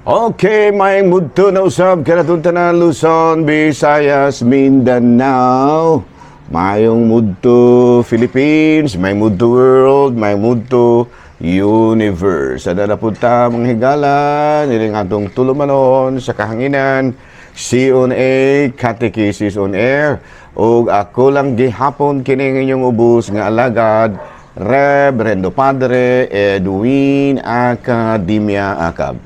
Okay, may mudto na usab kanatong tanan, Luzon, Visayas, Mindanao. Mayong mudto, Philippines, may mudto, world, may mudto, universe. Sa na punta mga higala, niring atong tulumanon sa kahanginan, C on A, Catechesis on Air. Ug ako lang gihapon kining inyong ubos nga alagad, Reverendo Padre Edwin Academia Acab.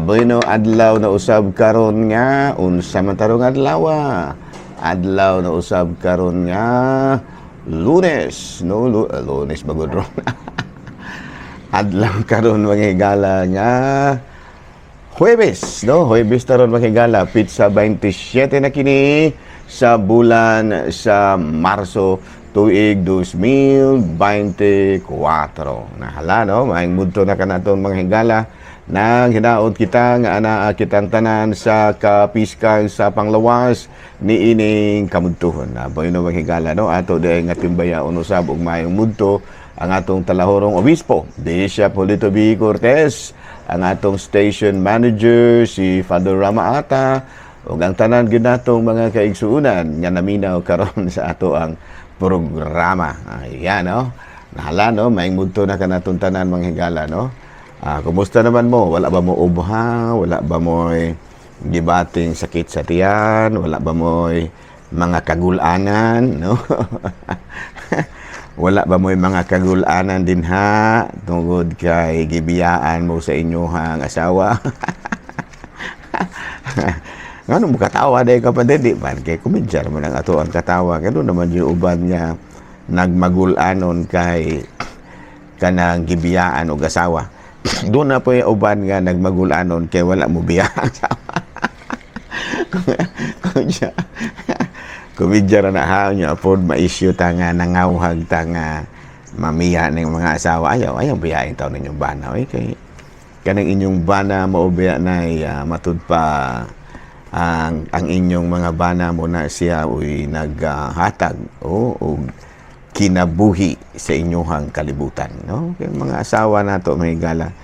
Bueno, adlaw na usab karon nga unsa man tarong adlaw? Adlaw na usab karon nga Lunes, no? Lunes bagod ron. Adlaw karon, mga higala, nga Huwebes, no? Huwebes taron, mga higala, petsa 27 na kini sa bulan sa Marso, tuig 2024. Nahala, no? Maayong mudto na kanatong mga higala. Nang hinaot kita nga anaa kitang tanan sa kapiskan sa panglawas ni ining kamudtuhon. Na bueno, mga higala, no? Ato diay nga timbayaon usab og maayong mudto ang atong talahorong obispo, Bishop Julito B. Cortez, ang atong station manager, si Father Rama Ata, ug ang tanan gyud natong mga kaigsuonan nga naminaw karon sa ato ang programa. Ayan, no? Nahala, no? Maayong mudto na kanatong tanan, mga higala, no? Kumusta naman mo? Wala ba mo ubha? Wala ba mo gibating sakit sa tiyan? Wala ba mo'y mga kagulanan, no? Wala ba mo'y mga kagulanan din ha? Tungod kay gibiyaan mo sa inyong asawa. Ngano mo katawa dahil ka pa di man kay komedya naman ang ato ang katawa. Kaya naman yung uban niya nagmagulanon kay kanang gibiyaan og asawa. Doon na po yung uban nga nagmagulanon kay wala mo biya ang asawa. Komedya. Komedya ra na ha nya pod ma-issue ta nga nangawhag ta nga mamiya ning mga asawa. Ayaw, ayaw biyain taon ninyong bana oy, kay kanang inyong bana mao biya na matud pa ang inyong mga bana mo na siya uy naghatag o og kinabuhi sa inyong kalibutan, no? Kay mga asawa nato, may gala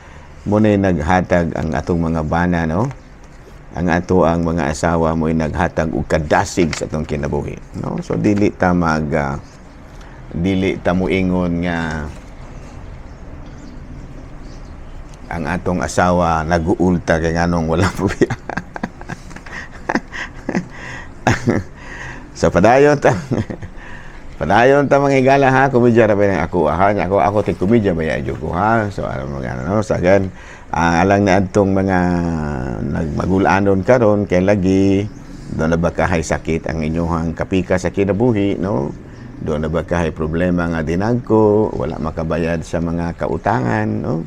mo na naghatag ang atong mga bana, no? Ang ato ang mga asawa mo naghatag og kadasig sa atong kinabuhi, no? So dili ta moingon nga ang atong asawa naguulta kay nganong wala po biya. So padayon ta, mga higala, ha. Komedya ra ba ako ha? Ako ti komedya ba ya ko ha. So ano mga ano sa gan alang na adtong mga nagmagulanon karon kay lagi doon na ba kahay sakit ang inyong kapika sa kinabuhi, no? Doon na ba kahay problema nga dinagko, wala makabayad sa mga kautangan, no?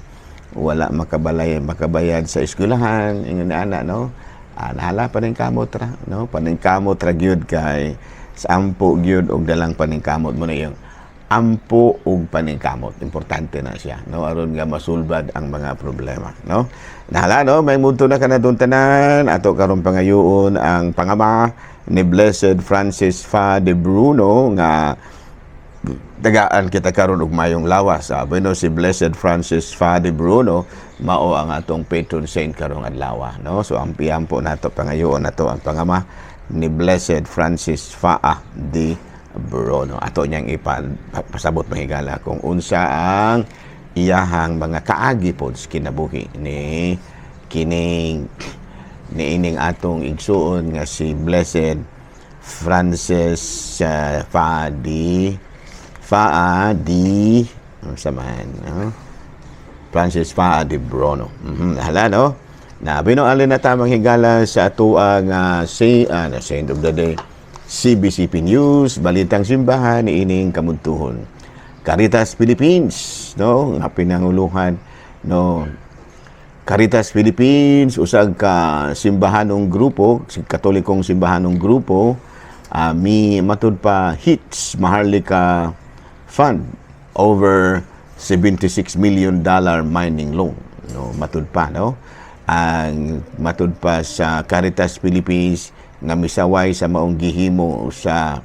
Wala makabayad sa eskwelahan, ingon na ana, no? Nahala, paningkamot ra, no? Paningkamot ra gyud kay sa ampo gyud og dalang paningkamot mo na yung ampo ug paningkamot, importante na siya, no? Aron nga masulbad ang mga problema, no? Nahala, no? May mudto na kanatong tanan. Ato karon pangayoon ang pangama ni Blessed Francis Fa de Bruno nga tagaan kita karon og mayong lawas. Bueno, si Blessed Francis Fa de Bruno mao ang atong patron saint karong adlaw, no? So ang piyampo nato, pangayoon nato ang pangama ni Blessed Francis Fa de Bruno. Ato niyang ipasabot, mahigala, kung unsa ang iyahang mga kaagi pod sa kinabuhi ni kining niining atong igsuon nga si Blessed Francis Faa di ano sa man, no? Francis Faa di Bruno. Hala, no? Na bino alin na tamang higala sa atoang Saint of the Day, CBCP News, Balitang Simbahan niining kamudtuhon. Caritas Philippines, no, nga pinanguluhan, no? Caritas Philippines, usag ka simbahanong grupo, si Katolikong simbahanong grupo, mi matud pa hits Maharlika Fund over $76 million mining loan, no? Matud pa, no, ang matud pa sa Caritas Philippines nga misaway sa maong gihimo sa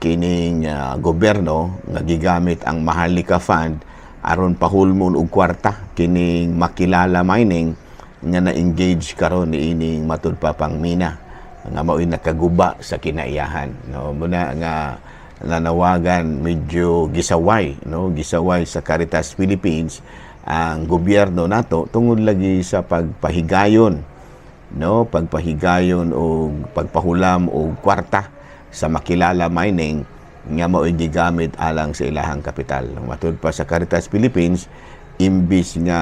kining gobyerno nga gigamit ang Maharlika Fund aron pahulmon og kwarta kining Makilala Mining. nga na-engage karon niining matud pa pang mina nga mao'y nakaguba sa kinaiyahan, no? Muna nga nanawagan, medyo gisaway, no, gisaway sa Caritas Philippines ang gobyerno nato tungod lagi sa pagpahigayon, no, pagpahigayon o pagpahulam og kwarta sa Makilala Mining nga mao'y gigamit alang sa ilahang kapital. Matud pa sa Caritas Philippines, imbis nga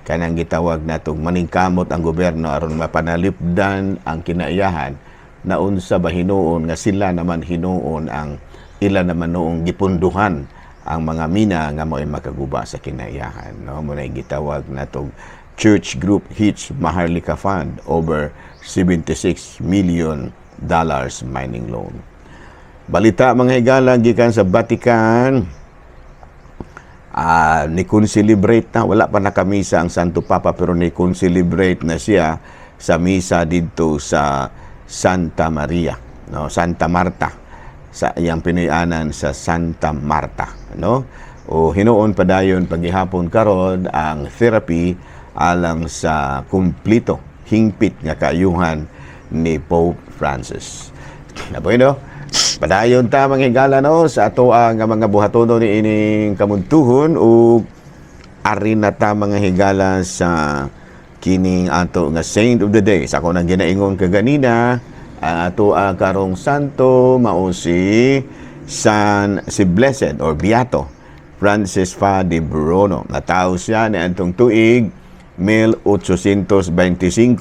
kanang gitawag natong maningkamot ang gobyerno aron mapanalipdan ang kinaiyahan, naunsa ba hinuon nga sila naman hinuon ang ila naman noong gipunduhan ang mga mina nga mao'y makaguba sa kinaiyahan, no? Mo na gitawag natong Church Group hits Maharlika Fund over $76 million mining loan. Balita, mga higala, gikan sa Vatican, ni celebrate na, wala pa nakamisa ang Santo Papa pero ni celebrate na siya sa misa didto sa Santa Maria, no, Santa Marta, sa iyang pinuy-anan sa Santa Marta, no? O hinuon padayon paghihapon karon ang therapy alang sa kumplito hingpit nga kaayuhan ni Pope Francis. Naboy, no? Padayon ta, mga higala, no, sa ato ang mga buhatono ni ining kamuntuhon ug ari na ta, mga higala, sa kining ato nga saint of the day. Sa ako nang ginaingon kaganina, ang ato ang karong santo mao si San si Blessed or Beato Francis Fa di Bruno. Natawo siya ni antong tuig 1825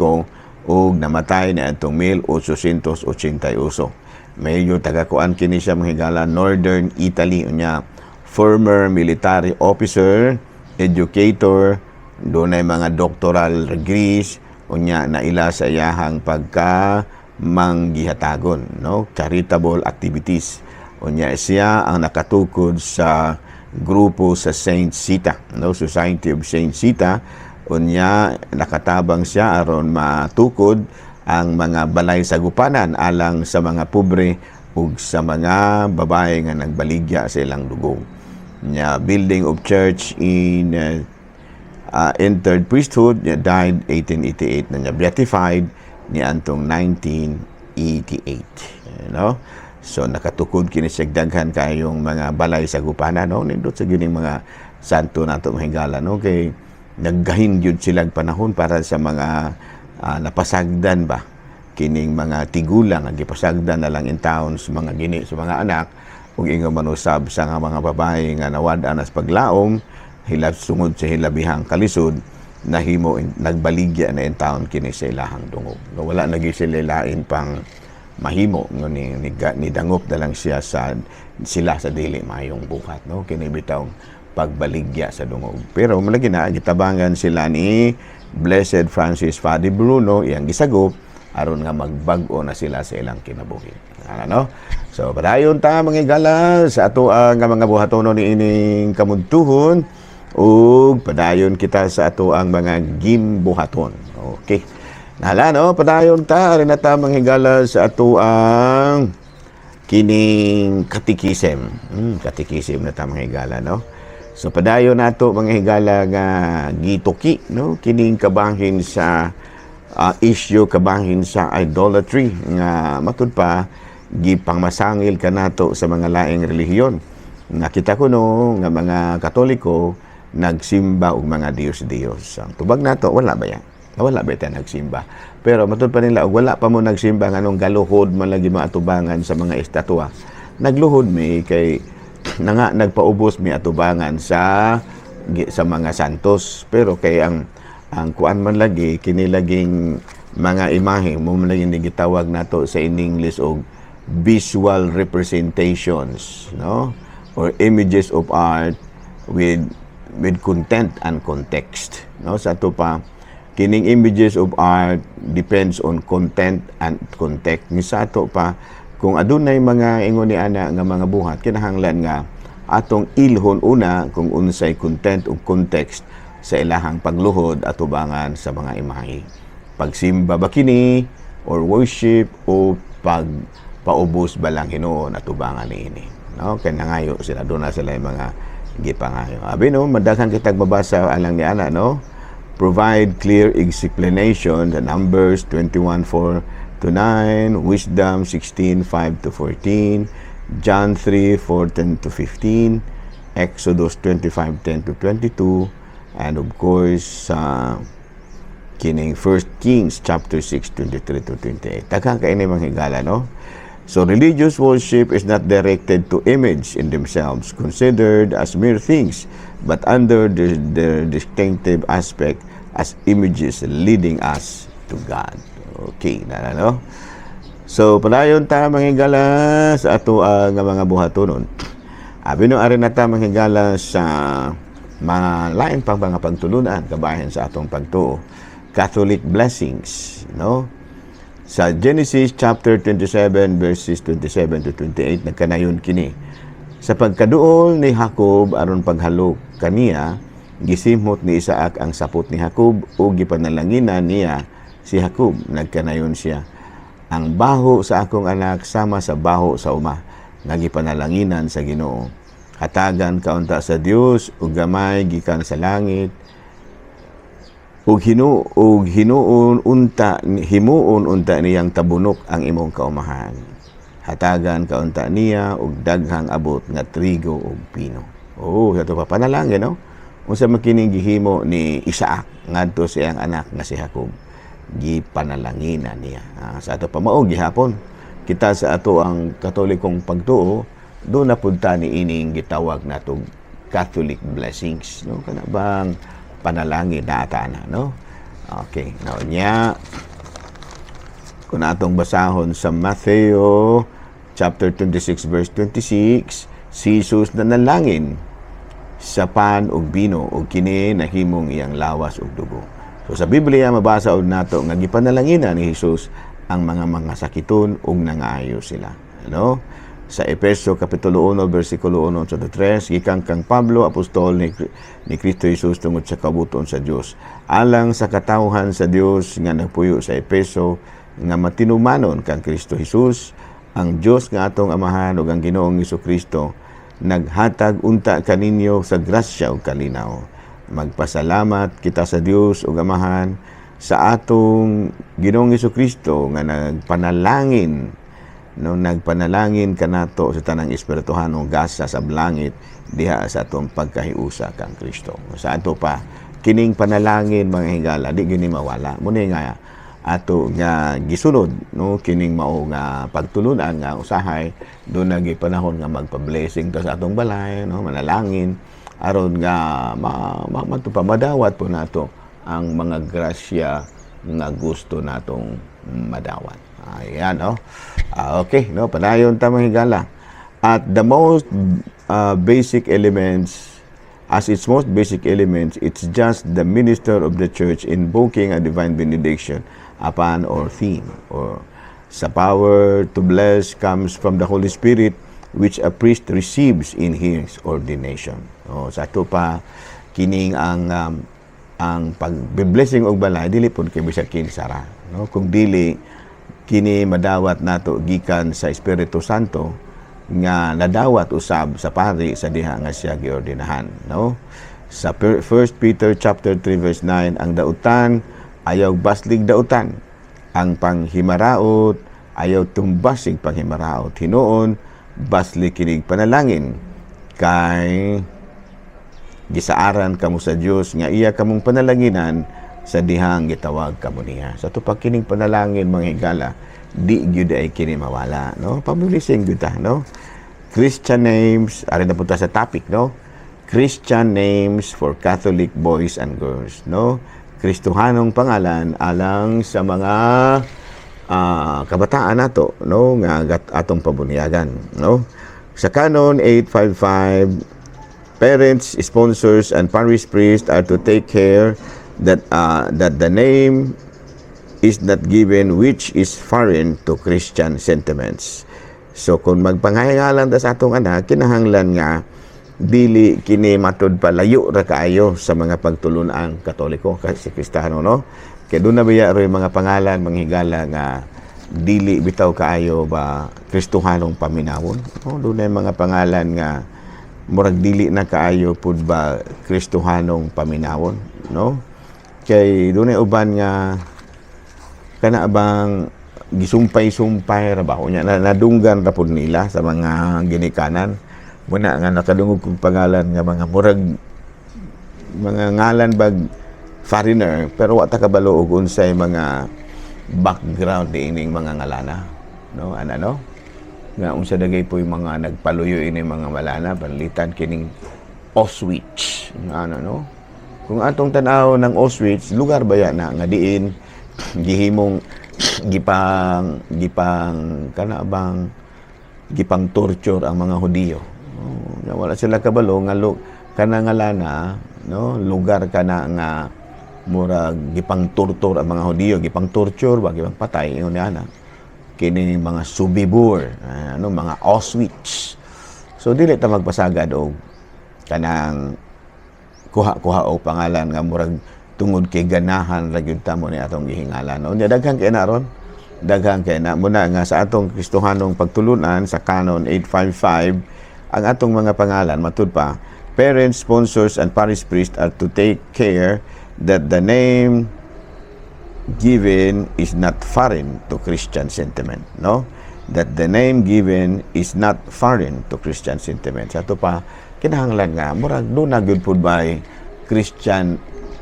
ug namatay ni antong 1888. Medyo tagakuan kini siya, mga higala, Northern Italy. Unya former military officer, educator, dunay mga doctoral degrees. Unya naila sa iyahang pagka manggihatagon, no, charitable activities. Unya siya ang nakatukod sa grupo sa Saint Zita, no, Society of Saint Zita. Unya nakatabang siya aron matukod ang mga balay sagupanan alang sa mga pobre ug sa mga babae nga nagbaligya sa ilang dugong. Nya building of church in entered priesthood, nya died 1888 na niya beatified ni antong 1988, no? So nakatukod kini siya daghan kayong mga balay sagupanan, no? Nindot sa gining mga santo nato, mga higala, no, kay naggahin gyud silang panahon para sa mga napasagdan ba, kining mga tigulang ang gipasagdan na lang in town sa mga gini sa mga anak ug ingon man usab sa nga mga babae nga nawad-an sa paglaom hilab sungod sa hilabihang kalisod nahimo nagbaligya na in town kini sa ilahang dungog, no? Wala na gyud sila lain pang mahimo, no, ni dangop na lang siya sa sila sa dili maayong buhat, no, kini bitawng pagbaligya sa dungog. Pero malagi na gitabangan sila ni Blessed Francis Fadi Bruno, iyang gisagop aron nga magbag-o na sila sa ilang kinabuhi, ano? So padayon ta, mga higala, sa ato ang nga mga buhatono ni ining kamuntuhon ug padayon kita sa ato ang mga gimbuhaton. Okay. Nahala, no, padayon ta, ari na ta, mga higala, sa ato ang kining katikisem. Katikisem na ta, mga higala, no? So padayon nato, mga higala, nga gituki, no, kining kabahin sa issue kabahin sa idolatry nga matud pa gipangmasangil kanato sa mga laing relihiyon. Nakita ko, no, nga mga Katoliko nagsimba og mga Diyos-Diyos. Ang tubag nato, wala ba yan? Wala ba tayo nagsimba? Pero matud pa nila, og wala pa mo nagsimba, nganong galuhod man lagi maatubangan sa mga estatwa? Nagluhod mi kay na nga nagpaubos mi atubangan sa mga santos. Pero kay ang kuan man lagi kini laging mga imahe mo man lagi gitawag nato sa in English og visual representations, no, or images of art with content and context, no? Sa ato pa kining images of art depends on content and context. Ni sa ato pa, kung adunay mga ingon ni ana nga mga buhat, kinahanglan nga atong ilhon una kung unsay content ug context sa ilahang pagluhod atubangan sa mga imahe. Pagsimba ba kini or worship o pag paubos ba lang hinuon atubangan niini, no? Kay nangayo sila, doon na sila yung mga gipangayo. Abi, no, madaghan kitag mabasa alang ni ana, no? Provide clear explanation, the Numbers 21:4 to 9, Wisdom 16:5 to 14, John 3:14 to 15, Exodus 25:10 to 22, and of course, kining 1 Kings chapter 6, 23 to 28. Daghan kay ini, mga higala, no? So, religious worship is not directed to image in themselves, considered as mere things, but under their distinctive aspect as images leading us to God. Okay, na no? So, padayon ta, mga higala, sa ato ang mga buhatonon. Abi no ari na ta, mga higala, sa mga lain pang mga pagtulunan kabahin sa atong pagtuo. Catholic blessings, no? Sa Genesis chapter 27 verses 27 to 28, nagkanayon kini. Sa pagkaduol ni Jacob aron paghalok kaniya, gisimhot ni Isaac ang sapot ni Jacob ug gipanalanginan niya si Jacob. Nagkanayon siya, "Ang baho sa akong anak sama sa baho sa uma nga gipanalanginan sa Ginoo. Hatagan kaunta sa Dios og gamay gikan sa langit ug hinuon unta himuon unta niyang tabunok ang imong kaumahan. Hatagan kaunta niya og daghang abot nga trigo ug pino." Oh, sa pa panalangin, no? Unsa man kining gihimo ni Isaac ngadto sa iyang anak nga si Jacob? Gipanalanginan niya. Sa ato pa, mao gihapon kita sa ato ang Katolikong pagtuo, do na punta ni ining gitawag natong Catholic blessings, no? Kana bang panalangin na ata na, no? Okay, now nya kung atong basahon sa Matthew chapter 26 verse 26, si Jesus nanalangin sa pan ug bino ug kini nahimong iyang lawas ug dugo. So sa Biblia mabasa og nato nga gipanalanginan ni Jesus ang mga sakiton ug nangaayo sila. Ano? Sa Efeso kapitulo 1 bersikulo 1 to 3, gikan kang Pablo, apostol ni Kristo Jesus tungod sa kabubut-on sa Dios, alang sa katawhan sa Dios nga nagpuyo sa Efeso nga matinumanon kang Kristo Jesus. Ang Dios nga atong Amahan ug ang Ginoong Kristo naghatag unta kaninyo sa grasya ug kalinaw. Magpasalamat kita sa Dios ug Amahan sa atong Ginoong Kristo nga nagpanalangin, no, nagpanalangin kanato sa tanang espirituhanong gasa sa langit diha sa atong pagkahiusa kang Kristo. Sa ato pa kining panalangin, mga higala, di gini mawala. Muni nga ato nga gisunod, no, kining mao nga pagtulunan nga usahay do nagi panahon nga magpa-blessing ta sa atong balay, no, manalangin aron nga ma, ma, ma, pa madawat po nato ang mga grasya nga gusto natong madawat. Ayan, no? Okay, no? Padayon ta, mga higala. At the most basic elements, as its most basic elements, it's just the minister of the church invoking a divine benediction upon or theme. Or sa power to bless comes from the Holy Spirit, which a priest receives in his ordination. Oh, sa ato pa kining ang pag-blessing og balay, dili pud kay bisag kinsa ra, no? Kung dili kini madawat nato gikan sa Espiritu Santo nga nadawat usab sa pari sa diha nga siya giordinahan, no? Sa 1 Peter chapter 3 verse 9, ang dautan ayaw baslig dautan, ang panghimaraot ayaw tumbasig panghimaraot, hinuon basli kinig panalangin kay gisaaran kamo sa Dios nga iya kamong panalanginan sa dihang gitawag kamo niya. Sa ato pa kining panalangin, mga higala, di gyud ay kini mawala, no? Pabilisin gyud ta, no? Christian names, ari na punta sa topic, no? Christian names for Catholic boys and girls, no? Kristohanong pangalan alang sa mga kabataan nato, no, nga atong pabunyagan, no? Sa Canon 855, parents, sponsors, and parish priests are to take care that the name is not given which is foreign to Christian sentiments. So kung magpangahingalan ta sa atong anak, kinahanglan nga dili kini matud palayo ra kaayo sa mga pagtulun-ang Katoliko kasi Kristiyano, no? Kay doon na biya ro'y mga pangalan, mga higala, nga dili bitaw kaayo ba Kristohanong paminawon, no? Doon na yung mga pangalan nga murag dili na kaayo pud ba Kristohanong paminawon, no? Kay dunay uban nga kana bang gisumpay-sumpay ra ba unya na, nadunggan ra pud nila sa mga ginikanan. Muna nga nakadungog kong pangalan nga mga murag mga ngalan bag foreigner, pero wa ta kabalo og unsay mga background niining mga ngalana, no? Ana, no, nga unsa dagay po yung mga nagpaluyo ini mga malana. Panalitan kining Auschwitz nga ano, no? Kung atong tan-aw ng Auschwitz, lugar ba yan na nga diin gihimong gipang gipang kana bang gipang torture ang mga Hudiyo. Oh, nga wala sila kabalo nga kana ngalana, no, lugar kana nga murag gipang torture ang mga Hudiyo, gipang torture ba, gipang patay, ingon niya na kini mga Sobibor, ano, mga Auschwitz. So dili ta magpasagad og kanang kuha-kuha og pangalan nga murag tungod kay ganahan ra gyud ta mo ni atong gihingalan. Unya daghan kay na ron. Daghan kay na muna nga sa atong Kristohanong pagtulunan sa Canon 855, ang atong mga pangalan, matud pa, parents, sponsors and parish priest are to take care that the name given is not foreign to Christian sentiment, no? That the name given is not foreign to Christian sentiment. Sa ato pa, kinahanglan nga murag duna gyud pud by Christian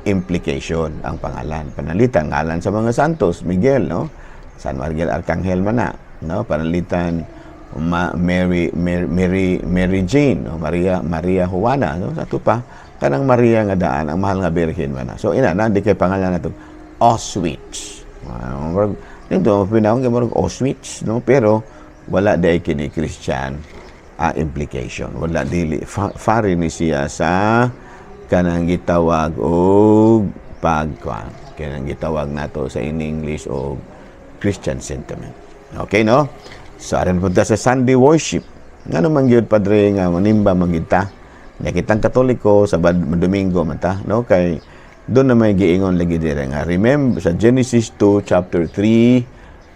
implication ang pangalan. Panalitan ngalan sa mga santos, Miguel, no? San Miguel Arcangel man na, no? Panalitan Mary, Mary Mary Mary Jane, no? Maria Maria Juana, no? Sa ato pa, kanang Maria nga daan ang mahal nga Birhen man na. So ina na di kay pangalan nato Auschwitz. Murag dito pinawang kay murag Auschwitz, no? Pero wala dai kini Christian implication. Wala, dili foreign ni siya sa kanang gitawag og pagkuan. Kanang gitawag nato sa in English og Christian sentiment. Okay, no? So aron punta sa Sunday worship. Ngano man gyud, Padre, nga manimba man gyud ta? Nya kitang Katoliko sa Domingo man ta, no? Kay doon na may giingon lagi dire nga remember sa Genesis 2 chapter 3,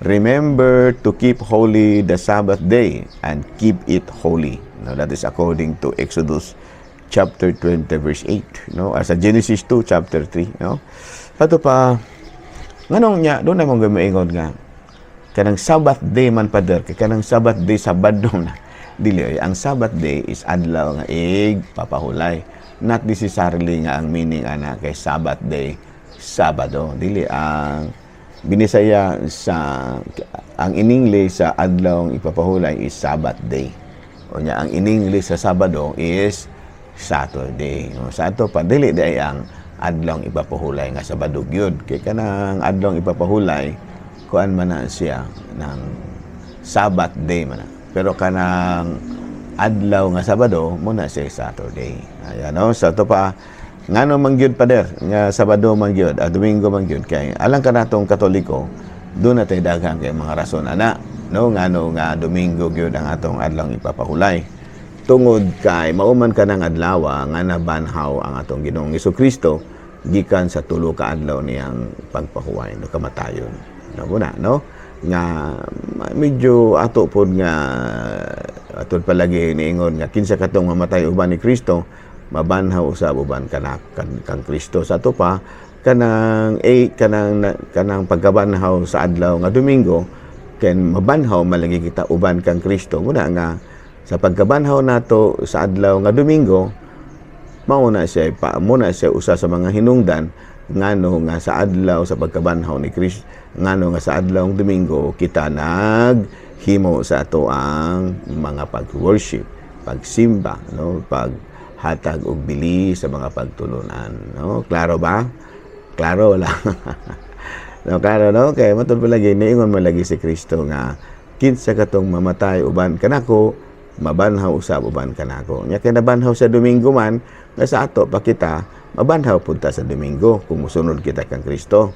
"Remember to keep holy the Sabbath day and keep it holy." No, that is according to Exodus chapter 20 verse 8, no? Sa Genesis 2 chapter 3, no? Ato pa, nganong nya doon na mong maingon nga kanang Sabbath day man, Father, kay kanang Sabbath day Sabado na? Dili oy, ang Sabbath day is adlaw nga ig papahulay, not necessarily nga ang meaning ana kay Sabbath day Sabado. Dili, ang Binisaya sa ang in English sa adlaw ipapahulay is Sabbath day. Unya ang in English sa Sabado is Saturday. No, sa ato pa, dili di ang adlaw ipapahulay nga Sabado gyud, kay kanang adlaw ipapahulay kuan man na siya ng Sabbath day man na. Pero kanang adlaw nga Sabado mo na siya Saturday. Ayan, no? Sa ato pa, ngano man gyud, Pader, nga Sabado man gyud, Domingo man gyud? Kay alang kanatong Katoliko, doon na tay daghan kay mga rason ana, no, ngano nga Domingo gyud ang atong adlaw ipapahulay. Tungod kay mauman kanang adlaw nga nabanhaw ang atong Ginoong Kristo gikan sa 3 ka adlaw niyang pagpahuway, no, kamatayon. No, muna, no, nga medyo ato pod nga ato palagi niingon nga kinsa katong mamatay uban ni Kristo mabanhaw usab uban kang Kristo. Sa ato pa, kanang eh, kanang kanang pagkabanhaw sa adlaw nga Domingo ken mabanhaw malagi kita uban kang Kristo. Muna nga sa pagkabanhaw nato sa adlaw nga Domingo, mao na siya pa mo na siya usa sa mga hinungdan ngano nga sa adlaw sa pagkabanhaw ni Kristo, ngano nga sa adlaw ng Domingo kita naghimo sa ato ang mga pag-worship, pagsimba, no, paghatag og bili sa mga pagtulunan, no? Klaro ba? Klaro wala, no? Klaro, no? Kay matud palagi niingon man lagi si Kristo nga kinsa katong mamatay uban kanako mabanhaw usab uban kanako. Nya kay nabanhaw sa Domingo man, nga sa ato pa kita mabanhaw punta sa Domingo kung musunod kita kang Kristo.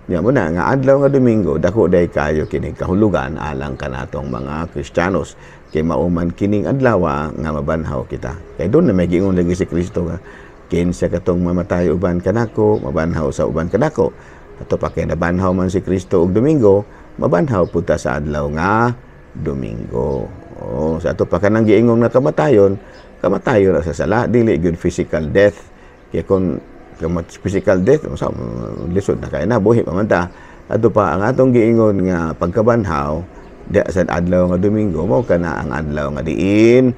Nya mo na nga adlaw nga Domingo dako day kayo kini kahulugan alang kanatong mga Kristiyanos kay mauman kining adlaw nga mabanhaw kita. Kay doon na may giingon lagi si Kristo nga kinsa katong mamatay uban kanako mabanhaw sa uban kanako. Ato pa, kay nabanhaw man si Kristo og Domingo, mabanhaw punta sa adlaw nga Domingo. Oh, sa ato pa, kanang giingong na kamatayon, kamatayon ra sa sala, dili gyud physical death. Kaya kung physical death sa lisod na kay na, buhi pa man ta. Ato pa ang atong giingon nga pagkabanhaw di sa adlaw nga Domingo, mao kana ang adlaw nga diin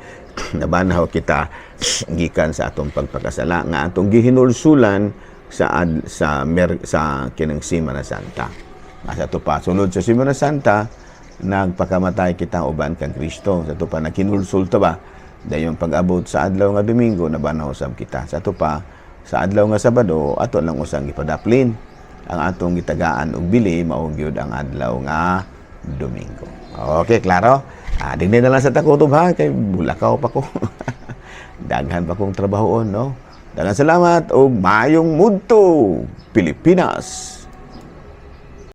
nabanhaw kita gikan sa atong pagpakasala nga atong gihinulsulan sa ad, sa mer, sa kinang Semana Santa. Sa ato pa, sunod sa Semana Santa, nagpakamatay kita uban kang Kristo. Sa ato pa, naghinulsul ta ba? Dayon pag-abot sa adlaw nga Domingo, nabanhaw sab kita. Sa ato pa, sa adlaw nga Sabado, ato lang usang gipadaplin ang atong gitagaan og bili, mao gyud ang adlaw nga Domingo. Okay, klaro? Ah, dinhi na lang sa takutob ha, kay bulakaw pa ko. Daghan pa kong trabahoon, no? Daghang salamat og maayong mudto, Pilipinas.